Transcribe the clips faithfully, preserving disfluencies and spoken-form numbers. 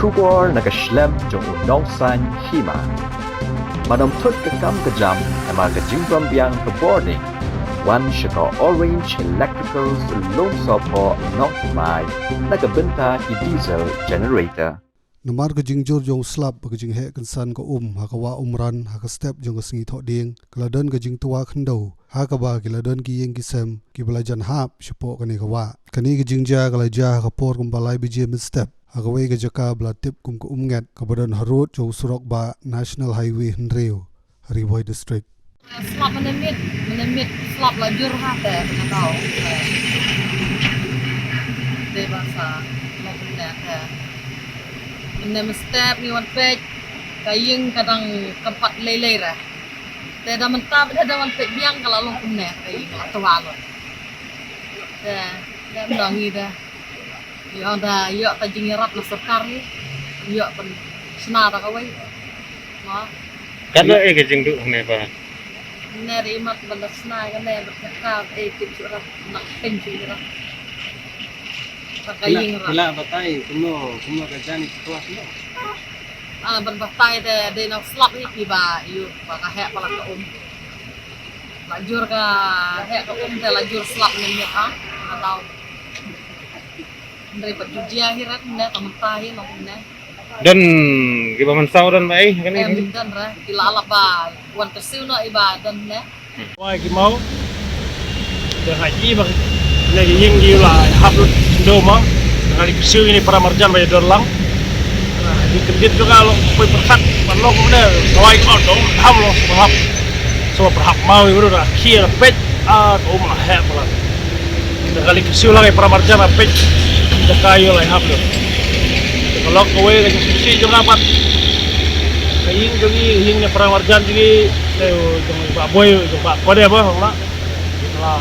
Khubor na ka shlem jong u nongsan hima. Ban ym thut ka kam ka jam, namar ka jingbym biang ka bording. Wan sha ka Orange Electricals Lumsohphoh Nongthymmai, na ka bynta ki diesel generator. Namar ka jingjur jong u slap bad ka jingheh kynsan ka um ha ka wah Umran ha ka step jong ka sngi Thohdieng, ka la don ka jingtwa khyndew ha kaba ki la don ki ïing ki sem kiba la jan hap shapoh kane ka wah. Kane ka jingjia ka la jia ha ka por kumba lai baje mynstep ha kawei ka jaka ba la tip kum ka Umnget kaba don harud jong u surok bah National Highway hynriew ha Ri Bhoi District. Slap mynne miet, mynne miet slap la jur ha te, te nga tau. Te, te ba sa long mynne te. Mynne mynstep ngi wan peit, ka ïing ka dang kyrpad lei lei re. Te da mynta ba da wan peit biang ka la long kumne, ka ïing ka la twa lut. Te, te mynne ngi da. Ïoh da, ïoh da jingïarap na sorkar hi. Ïoh pynshna da kawei. Mo. Katno e ka jingduh ne ba? Ne ri mat ban da shna ka ne ba ka ka e ki churat na pyn churat. Ba ka ïing rat. Kila batai kumno, kumno ka jani situasi no. Ah, ban batai te dei na slap hi ki ba ïoh ba ka heh ba la ka um. La jur ka heh ka um te la jur slap ne ne ka. Ka tau. Ndai pat ju jia hi rat ne, tang mynta hi long ne. Don kiba mynsaw don ba ei kane. Em, don re, ki la lap ba wan kyrsiew noh i ba don ne. Wai ki mau. Te nga i ba ne ki ïing ki la hap lut do ma. Nga li kyrsiew ine para marjan ba don lang. Di kyndit jong nga long poi pyrkhat ban long ne. Wai ki mau dong ham long sngewbha hap. Sngewbha pyrhap mau i bru da khie da peit. Ah, ka um la heh palat. Te ka li kyrsiew lang i para marjan la peit. Te ka ïoh la hap lut. Te ka lok kawei ka jingsngewsih jong nga pat. Ka ïing jong ngi, ïing ne para marjan jong ngi, te jong i Bah Boi, jong Bah Kode ba, hong la. La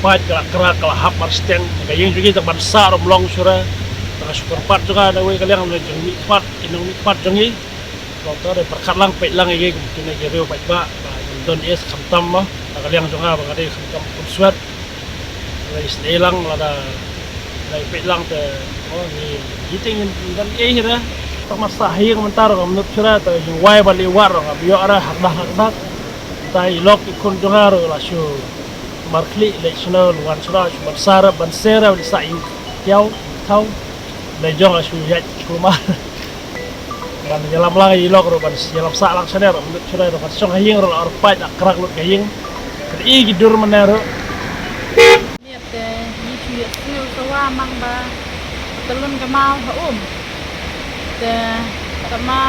pait ka la krak, ka la hap mar steng. Ka ïing jong ngi te ban sah rum long sura. Te ka shu kyrpad jong nga, da wei ka liang ne jong ngi pat, ki nong ngi pat jong ngi. Long to da pyrkhat lang, peit lang ïa ki, kine ki riew paidbah, ba ngin don ïa khamtam mo, na ka liang jong nga ba nga dei khamtam khun swet. Lei sdei lang lada, lei peit lang te, mo, ngi, ngi te ngin don ïa hi da. Tang mar sa hi mynta ruh ngam nud shuh da, te ïa wai ba lei wad ruh ngam ïoh da, hakdak hakdak. Mynta i lok i khun jong nga ruh la shu mar khlieh leit shano, wan shano, shu ban sar, ban ser, ban sa i tiaw, thaw. Lei jong la shu ïaid kumar. Ban ïalam lang i lok ruh ban ïalam sah lang shane ruh, mut shane ruh ban shong ha ïing ruh la or pait la krak lut ka ïing. Ka i ki dur mane ruh. Miet te ngi shu ïa sngewsih sawa mang ba tyllun ka maw ha um. Te tama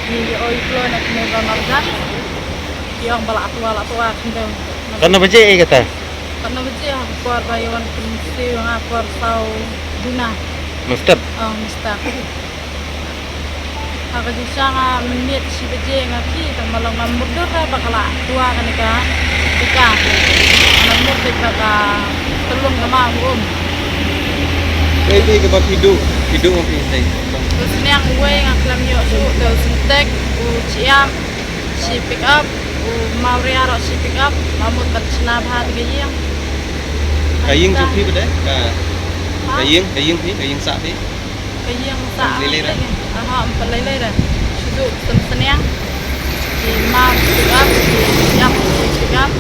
ngi ïa oi kloi na kine ba marjan. Ki ong ba la twa la twa khyndew. Katno baje e kata? Katno baje ha ka por ba ïa wan pynsiew nga por saw duna. Mynstep? Oh, mynstep. Ha ka jingshisha nga mynmiet shi baje nga khie tang ba long nga mutdur ba ka la twa kane ka jaka. Nga mut ba ka tyllun ka maw um. Ei, ei, kaba phi duh, phi duh ma phi sei. Te u sniang uwei nga khlem ïoh shuh, te u syntek, u shyiap, shi pick up, u mawria ruh shi pick up, nga mut ban shna bha te ka ïing. Ka ïing jong phi ba dei? Ka, ha? Ka ïing, ka ïing phi, ka ïing sah phi? Ka ïing sah. Lei lei re? Aha, ym pat lei lei re. Shuh shuh, sniang. Ki maw shi pick up, ki shyiap shi pick up.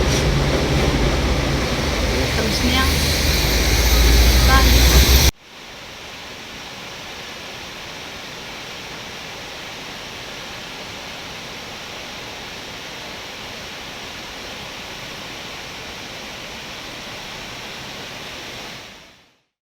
Tam sniang. Bye.